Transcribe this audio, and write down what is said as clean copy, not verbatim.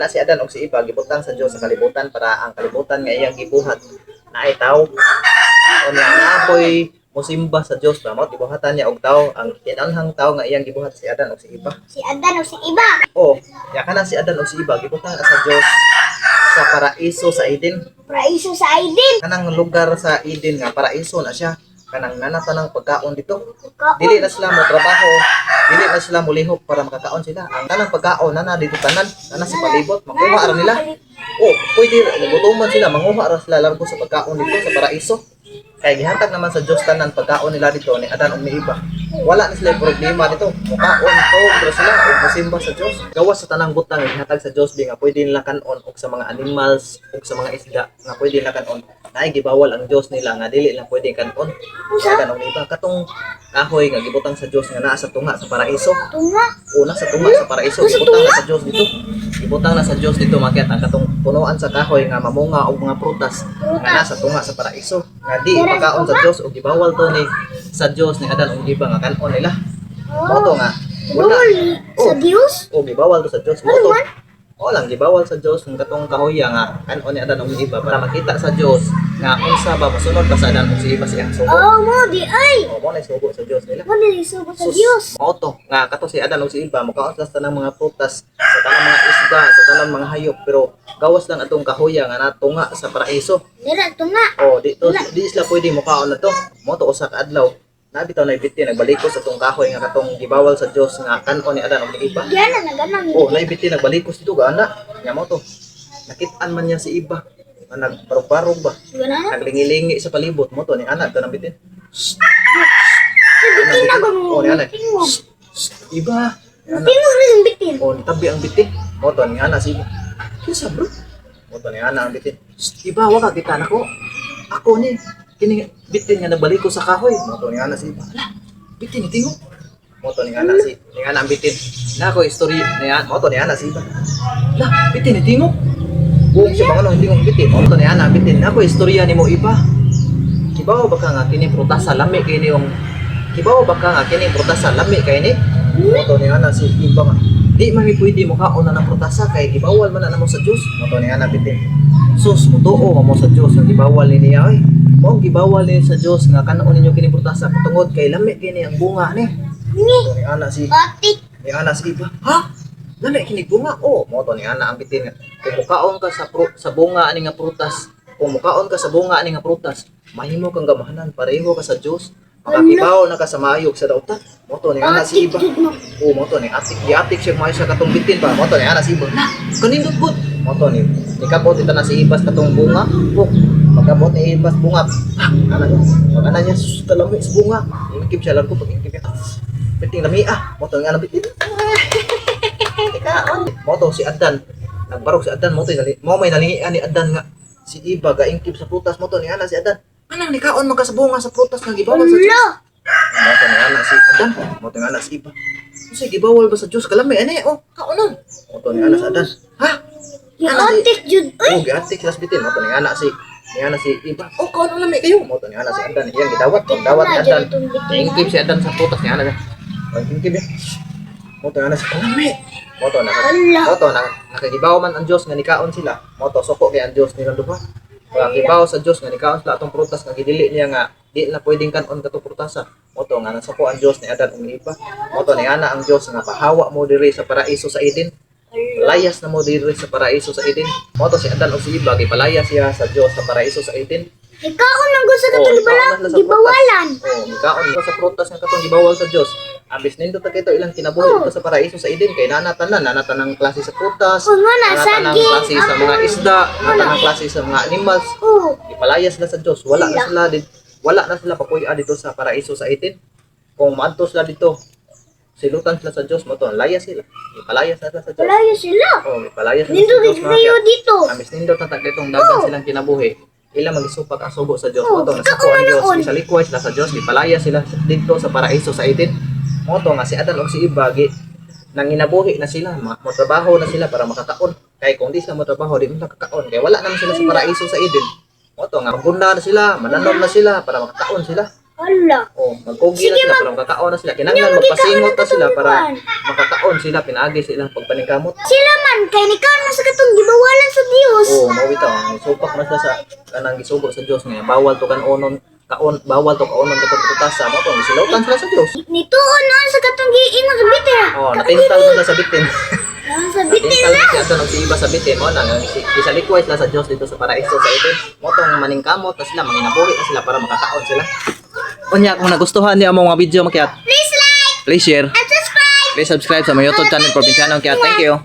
Na si Adan og si Eva gibutang sa Dios sa kalibutan para ang kalibutan nga iyang gibuhat naay tawo. Unya naa poy mosimba sa Dios ba, mao gibuhatan niya og tawo ang kinanhang tawo nga iyang gibuhat, si Adan og si Eva. Si Adan o si Eva. Oh, ya kana si Adan og si Eva gibutang na sa Dios sa paraiso sa Eden. Paraiso sa Eden. Kanang lugar sa Eden nga paraiso na siya. Kanang nanatan ng pagkaon dito. Dili na sila mo trabaho, dili na sila molihok para makakaon sila. Ang tanang pagkaon nana dito tanan, nana sa palibot, makuha ra nila. Oh, pwede gutomon sila, manguha ra sila largo sa pagkaon dito sa paraiso. Kay gihatag naman sa Dios tanan pagkaon nila dito ni Adan ug ni Eva. Wala na sila problema dito. Mukaon to ra sila ug mosimba sa Dios. Gawas sa tanang butang nga gihatag sa Dios bi nga pwede nila kanon og sa mga animals ug sa mga isda nga pwede nila kanon. Naay gibawal ang Dios nila nga dili lang pwede kanon. Si Adan ug ni Eva katong kahoy nga gibutang sa Dios nga naa sa tunga sa paraiso. Tunga. Una sa tunga sa paraiso, gibutang na sa Dios dito. Gibutang na sa Dios dito makiat ang katong punuan sa kahoy nga mamunga og mga prutas nga nasa tunga sa paraiso. Nga di pagkaon sa Dios og gibawal to ni sa Dios ni Adan ug Eva nga kanon nila. Mao to nga wala. Bawal sa Oh. Dios. O gibawal to sa Dios mo Ano to. man? O lang gibawal sa Dios ang katong kahoya nga kanon ni Adan ug Eva para makita sa Dios nga unsa ba mosunod ba sa Adan ug si Eva sa iyang sugo. Oh, mo di ay. O mo na sugo sa Dios nila. Mo di sugo sa Sus, Dios. mao to nga kato si Adan ug si Eva mukaon sila sa tanang mga prutas, sa tanang mga isda, sa tanang mga hayop, pero gawas lang atong kahoya nga natunga sa paraiso. Dira tunga. O di to di sila pwede mukaon na to. Mao to usa ka adlaw. Nabi taw naibiti nagbalikos atong kahoy nga katong gibawal sa Dios nga kan-on ni Adan ug ni Eva. Diyan na ganang. Oh, naibiti nagbalikos dito gaana. Nya mao to. Nakit-an man niya si Eva nga nagbarog-barog ba. Ganana. Naglingilingi sa palibot mo to ni ana to nang bitin. Bitin na gamo. Oh, ni ana. Tingog. Iba. Ni ana. Tingog rin ang bitin. Oh, nitabi ang bitin. Mo to ni ana si Iba. Kinsa, bro? Mo to ni ana ang bitin. Shh, Iba, wa ka kita nako. Ako ni kini bitin nga nagbaliko sa kahoy. Mo to ni ana si Iba. Ala, bitin ni tingog. Mo to ni ana si ni ana ang bitin. Nako istorya ni ana. Mo to ni ana si Iba. Ala, bitin ni tingog. Buong siya mga nung tingog bitin. Mo to ni ana ang bitin. Nako istorya nimo, Iba. Kibaw ba ka nga kini prutasa lami kay ni yung Kibaw ba ka nga kini prutasa lami kay ni? Moto ni ana si Iba nga. Di man mi pwede mo kaon na ng prutasa kay gibawal man na namo sa Dios. Moto ni ana bitin. Sus, mutuo man mo sa Dios nga gibawal ni niya oy. Mao gibawal ni sa Dios nga kanon ninyo kini prutasa tungod kay lami kini ang bunga ni. Ni. Moto ni ana si Atik. ni ana si Iba. Ha? Lami kini bunga. Oh, mo to ni ana ang bitin nga. Kung mukaon ka sa bunga ani nga prutas, kung mukaon ka sa bunga ani nga prutas, mahimo kang gamahanan, pareho ka sa Dios. Makakibaw na ka sa maayog sa dautan. Mo to ni ana si Atik Iba. jud no. Oh, mo to ni atik giatik siya maayo sa katong bitin ba. Mo to ni ana si Iba. Na, kanindot gud. Mo to ni nikabot ito na si Ibas katong bunga. Oh, pagkabot ni Ibas bunga. Ah, ana niya. Pag ana niya, sus, kalami sa bunga. Ingkip siya lang ko pag ingkip niya. Biting lami ah. Mo to ni ana bitin. Ikaon. Mo to si Adan. Nagbarog si Adan mo to nali. Mo may nalingian ni Adan nga si Iba gaingkip sa prutas, mo to ni ana si Adan. Anang nikaon man ka sa bunga sa prutas nga gibawal sa Dios. Ala. Mo to ni ana si Adan. Mo to ni ana si Iba. Kasi gibawal ba sa Dios kalami ani oh kaonon. Mo to ni ana si Adan. Ha? Atik jud. Uy. Oh, giatik sila sa bitin. Mo to ni ana si Iba. Oh, kaonon lami kayo. Mo to ni ana si Adan. Iyang gidawat, dawat ni Adan. Ingkip si Adan sa prutas ni ana niya. Oh, ingkip niya. Mo to ni ana si kalami. Mo to na. Ala. Mo to na nakagibaw man ang Dios nga nikaon sila. Mo to suko kay ang Dios nilang duha. Nakagibaw sa Dios nga nikaon sila atong prutas nga gidili niya nga di na pwedeng kanon katong prutasa. Mo to nga nasuko ang Dios ni Adan ug ni Eva. Mo to ni ana ang Dios nga pahawa mo diri sa paraiso sa Eden. Layas na mo diri sa paraiso sa Eden. Mo to si Adan ug si Eva gipalayas siya sa Dios sa paraiso sa Eden. Ikaon man gud sa Oh, katong ikaon na sila sa gibawalan. Oh, mikaon ka sa prutas nga katong gibawal sa Dios. Ambis nindot ta kito ilang kinabuhi dito sa paraiso sa Eden kay nana tanan, nana tanang klase sa prutas, Oh, nga na, nana tanang saging, klase sa mga isda, nana tanang klase sa mga animals. Oh. Gipalayas sila sa Dios. Wala na sila wala na sila papuy-a dito sa paraiso sa Eden. Kung maadto sila dito, silutan sila sa Dios mo to, layas sila. Gipalayas na sila sa Dios. Palayo sila. Oh, gipalayas sila sa Nindot Dios, mga kayo kaya. dito. Amis nindot na tagitong dagan silang kinabuhi. Ila magisupak ang sugo sa Dios. Oh, Moto nasuko ang Dios, kauna-naon. isalikway sila sa Dios, gipalaya sila didto sa paraiso sa Eden. Moto nga si Adan ug si Eva gi nanginabuhi na sila, motrabaho na sila para makakaon. Kay kung di sila motrabaho, di man makakaon. Kay wala naman sila sa paraiso sa Eden. Moto nga magunda na sila, mananom na sila para makakaon sila. Hala. Oh, magkugi na Sige, sila para makakaon na sila. Kinahanglan Nya, magkikaon magpasingot na na sila katong para kuan. makakaon sila pinaagi sa ilang pagpaningkamot. Sila man kay nikaon man sa katong gibawalan sa Dios. Oo, mao bitaw. Supak man sila sa kanang gisugo sa Dios nga bawal to kanonon kaon, bawal to kaonon katong prutasa, mao tong gisilawtan sila sa Dios. Nituon noon sa katong giingon sa bitin. Oh, natintal man sila sa bitin. Ah, sa bitin. Natintal man siya sa iba sa bitin mo na gisalikway sila sa Dios dito sa paraiso sa itin. Mao tong maningkamot na sila, manginabuhi na sila para makakaon sila. Unya, kung nagustuhan niyo ang mga video makiat, Please like please share, and subscribe. Please subscribe sa my YouTube channel, Probinsyano Kiat. Thank you.